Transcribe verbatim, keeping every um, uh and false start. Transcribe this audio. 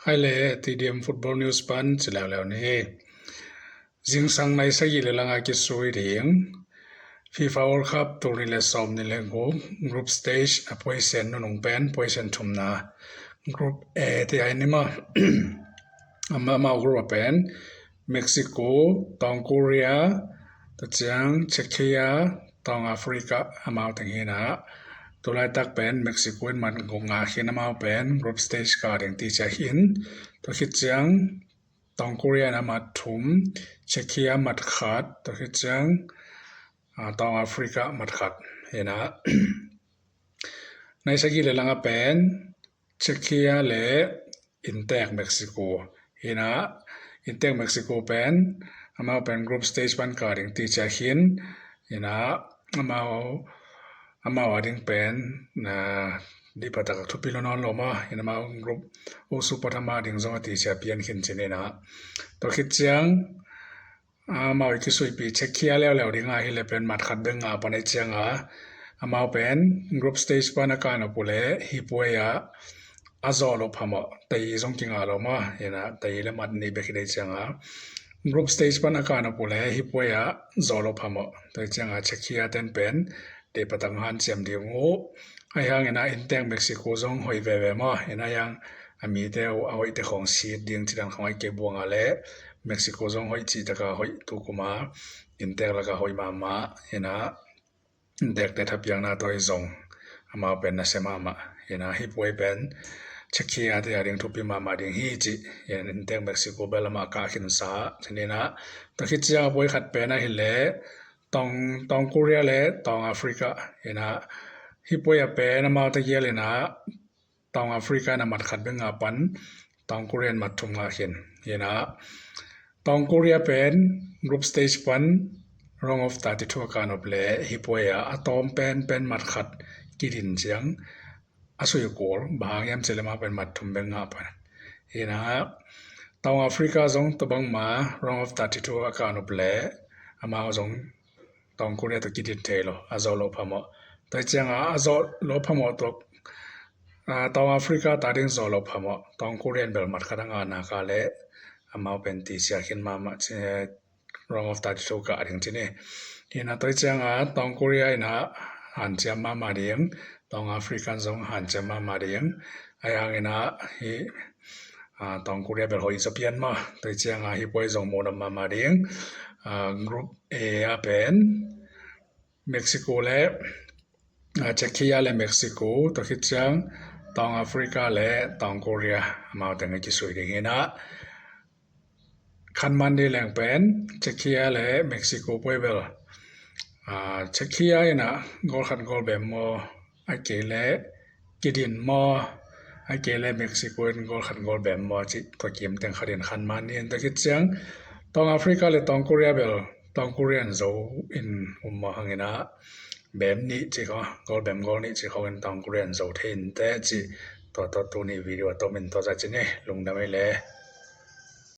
Hai le, T D M Football News pan ci leuleu ni. Zingsang nai sagih le langa kisui ding FIFA World Cup tul nih le sawm nih le guk group stage a puaisen nunung pen puaisen thumna, Group A te ai ni maw. Amah amau group a pen Mexico, Tawng Korea, tua ciang Czechia, Tawng Africa amau teng hi na. Tulaitak pen Mexico in mat guk ngah khin amau pen group stage kah ding ti ciang khin. Tua khit ciang Tawng Korea in a mat thum, Czechia mat khat, tua khit ciang Tawng Africa mat khat hi na. Nai sagih le langa pen Czechia le inntek Mexico hi na. Inntek Mexico pen amau pen group stage pan kah ding ti ciang khin hi na. Amau amau a ding pen dihpatak thupi lo nawn lo maw. Hi na amau group usu pawt amah ding zong a ti ciang pian khin cin hi na. Tua khit ciang amau i kisuipih Czechia leuleu ding a hi le pen mat khat bek ngah pan a hi cianga amau pen group stage pan a kah nop uh le hi puai ah a zawh loh phamawh, tei zong kingah lo maw. Hi na tei le mat nih bek hi dei cianga group stage pan a kah nop uh le hi puai ah zawh loh phamawh. Tua hi cianga Czechia ten pen dihpatak hanciam ding uh. Ahi hangin a inntek Mexico zong hoih veve maw. Hi na ahi hang a mite uh a hoihte khawng sit ding ci dan khawng ahi kei buang a le Mexico zong hoih cihtaka hoih, tu kuma inntek laka hoih mahmah hi na. Inntekte thapiakna tawh i zong amau pen nasia mahmah hi na. Hi puai pen Czechia te a ding thupi mahmah ding hi ci. Inntek Mexico bel amah kah khinsa cin hi na. Tua khit ciang a puai khat pen a hi le Tawng Korea le Tawng Africa hi na. Hi puai a pen amau te gial hi na. Tawng Africa in a mat khat bek ngah pan Tawng Korea in mat thum ngah khin hi na. Tawng Korea pen group stage pan round of thirty-two a kah nop le hi puai ah a tawm pen pen mat khat kidin ciang a sui kul, bang hang hiam cih le amau pen mat thum bek ngah pan hi na. Tawng Africa zong tua bangma round of thirty-two a kah nop le amau zong Tawng Korea tawh kidin thei lo, a zawh loh phamawh. Tua hi cianga a zawh loh phamawh tua Tawng Africa ta ding zawh loh phamawh, Tawng Korea in bel mat khat a ngah nak a le amau pen ti ciang khin mahmah, round of thirty-two kah ding cin hi. Hi na tua hi cianga Tawng Korea in a hanciam mahmah ding, Tawng Africa in zong hanciam mahmah ding. Ahi hangin a hi Tawng Korea bel hoih zaw pian maw. Tua hi cianga hi puai zong muhnop mahmah ding. Group A a pen Mexico le Czechia le Mexico, tua khit ciang Tawng Africa le Tawng Korea amau teng a kisui ding hi na. Khanman ding leng pen Czechia le Mexico puai bel Czechia in a goal khat goal bem maw, a kei le kidin maw, a kei le Mexico in goal khat goal bem maw cih tua kim teng khat in khanman ni in. Tua khit ciang Tawng Africa le Tawng Korea bel Tawng Korea in zo in um maw hangin a bem nih cih khawng, goal bem goal nih cih khawng in Tawng Korea in zo thei in teh cih tua tawh tuni video a tom in tua za cin hi. Lungdam ei le.